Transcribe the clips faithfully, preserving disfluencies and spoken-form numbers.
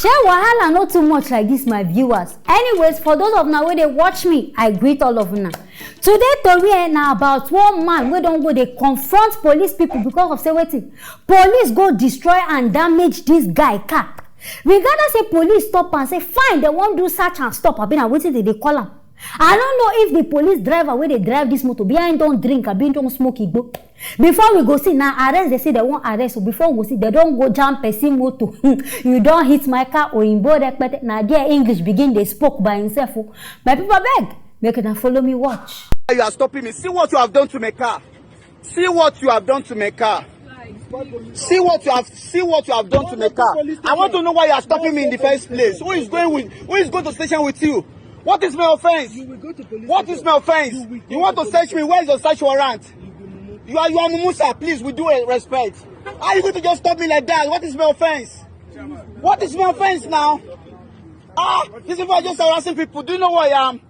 Shey wahala no too much like this, my viewers? Anyways, for those of una wey dey watch me, I greet all of una. Today tori eh, na about one man wey don go dey confront police people because of say wetin? Police go destroy and damage this guy car. We gather say police stop and say fine, dem wan do search and stop, abi na wetin dem dey call am? I no know if the police driver wey dey drive this motor be him don drink abi him don smoke igbo. Before we go see, na arrest dem say dem wan arrest, so before we go see, dem don go jam person motor. You don hit my car, oyinbo rẹpẹtẹ. Na there English begin dey spoke by himself o. My people, abeg, make una follow me watch. You are stopping me. See what you have done to my car. See what you have done to my car. See what you have see what you have done to my car. I want to know why you are stopping me in the first place. Who is going with who is going to station with you? What is my offense? What is my offense? You want to search me? Where is your search warrant? You are you are Mumusa. Please, we do a respect. How are you going to just stop me like that? What is my offense? What is my offense now? Ah, these people are just harassing people. Do you know who I am?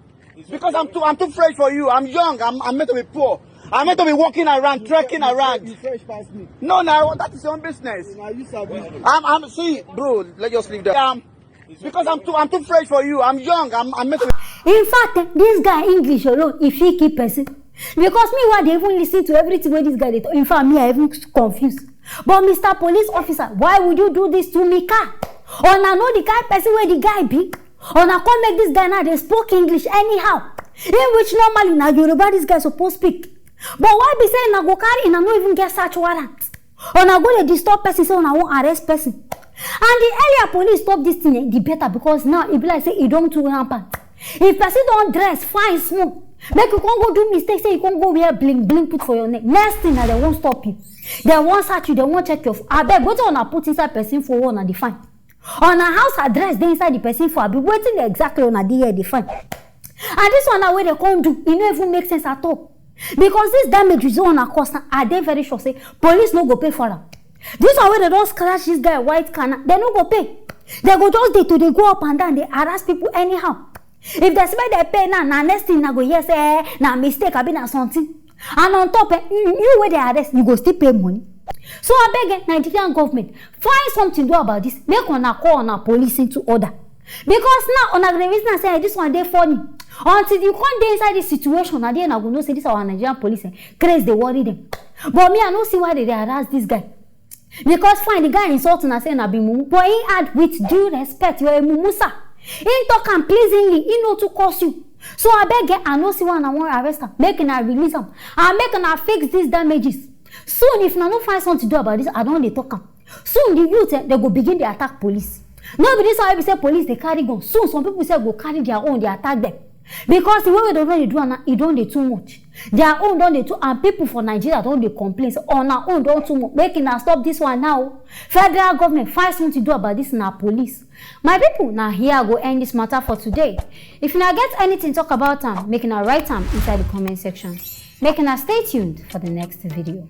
Because I'm too I'm too fresh for you. I'm young. I'm I'm meant to be poor. I'm meant to be walking around, trekking around. You fresh pass me. No, now that is your own business. Now you sabi. I'm I'm see, bro. Let's just leave that. Um, because I'm too I'm too fresh for you. I'm young. I'm I'm meant to. In fact, eh, this guy English alone, if he keep person, because me why they even listen to everything wey this guy dey talk. In fact, me I even confused. But Mister Police Officer, why would you do this to me car? Una know the kind person wey the guy be? Una come make this guy now dey spoke English anyhow. In which normally na Yoruba this guy suppose speak. But why be say una go carry una no even get search warrant? Una go dey disturb person say una wan arrest person. And the earlier police stop this thing, eh, the better, because now e be like say e don too rampant. If person don dress fine small, make you come go do mistake say you come go wear bling bling put for your neck. Next thing na dem wan stop you. Dem wan search you, dem wan check your phone. Abeg, wetin una put inside person phone wey una dey find? Una house address dey inside the person phone, abi wetin exactly una dey here dey find? And this one now wey dem come do, e no even make sense at all. Because this damage wey una cause now, I dey very sure say police no go pay for am. This one wey dem don scratch this guy white car now, dem no go pay. Dem go just dey to dey go up and down, dey harass people anyhow. If dem say make dem pay now, na next thing una go hear say, eh, na mistake abi na something. And on top, eh, you you wey dem arrest, you go still pay money. So abeg, eh, Nigerian government, find something do about this. Make una call una police into order. Because now una go dey reason am say, eh, this one dey funny. Until you come dey inside this situation, na there una go know say this our Nigerian police, eh, craze dey worry them. But me, I no see why dem dey harass this guy. Because fine, the guy insult una say una be mumu, but he add with due respect, you are a mumu sir. He talk am pleasingly, he no too curse you. So abeg, eh, I no see why una wan arrest am. Make una release am and make una fix these damages. Soon, if una no find something do about this, I don dey talk am. Soon the youth, eh, dem go begin dey attack police. No be this one wey be say police dey carry gun. Soon some people sef go carry their own dey attack them. Because the way wey dem don dey do am now, e don dey too much. Their own don dey too, and people for Nigeria don dey complain say una own don too much. Make una stop this one now. Federal government, find something do about this, na police. My people, na here I go end this matter for today. If una get anything talk about am, make una write am inside the comment section. Make una stay tuned for the next video.